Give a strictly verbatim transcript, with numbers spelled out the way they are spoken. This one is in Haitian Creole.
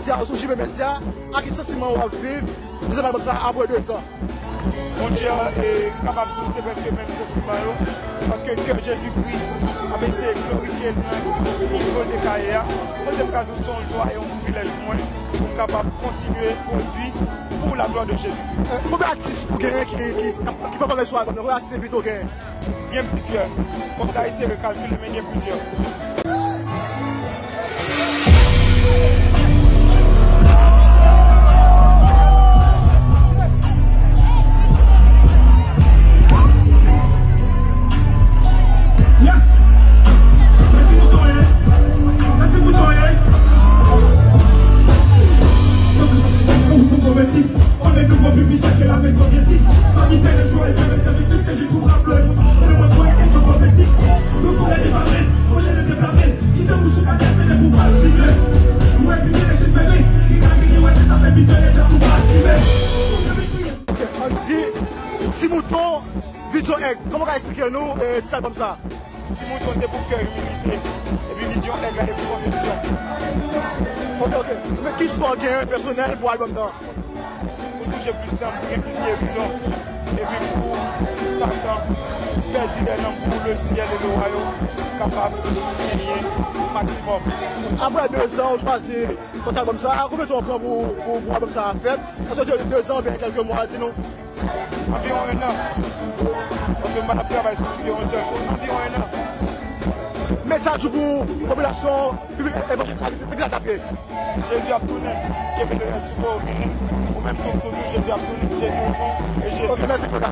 Sou J B Media, ak ki santiman w ap viv dezyèm albòm sa apre de zan? Monchè, e, m kapab di w se prèske menm santiman yo, paske kè Jezikri ap eseye glorifye nan nivo de karyè a. Mwen, se m ka di w se yon jwa e yon privilèj pou mwen pou m kapab kontinye pwodui pou la glwa de Jezi. E, konbyen atis ou genyen ki, ki, ki pa pale sou albòm nan? Konbyen atis envite w genyen? Gen plizyè. Fòk ta eseye rekalkile, men gen plizyè. Yes! Mèsi pou sa, hein. Mèsi pou sa, hein. Konbyen nouvo bibi sa ke la maison vient dit. Pami tè de joie, je reste victime, c'est juste pour rappeler. Mwen mwen poetik, mwen pwofetik. Nou sou lè depale, mwen lè deplase. Kite mouche ka kase de pou pa tire. Mwen piye le jis bebe, ki ka ki wè se sa fè misye le tan pou pa tire. Andy, Ti Mouton, Vision Egg. Kòman w ka eksplike nou, eh, tit albòm sa? Ti Mouton se pou kè imilite, epi Vision Egg la se pou konsepsyon. Ok, ok. Men ki swa w gen pèsonèl pou albòm nan? Pou touche plis nanm, pou gen plis gerizon, epi pou Satan pèdi dè nanm, pou le syèl e le wayòm kapab genyen maksimòm. Apre de zan, ou chwazi sòti albòm sa. Konbyen tan w pran pou, pou, pou albòm sa fèt? Èske se de zan oubyen kèlke mwa? Di nou. Anviwon en an. Paske m pa t ap travay sou misye yon sèl kou. Anviwon en an. Mesaj ou pou popilasyon, piblik evanjelik, se ki sa t ap ye? Jezi ap tounen. Kenbe lorèy sou kò w, ou menm tou, tou, tou, Jezi ap tounen. Jezi ou bon, e Jezi. Ok, mèsi, frè.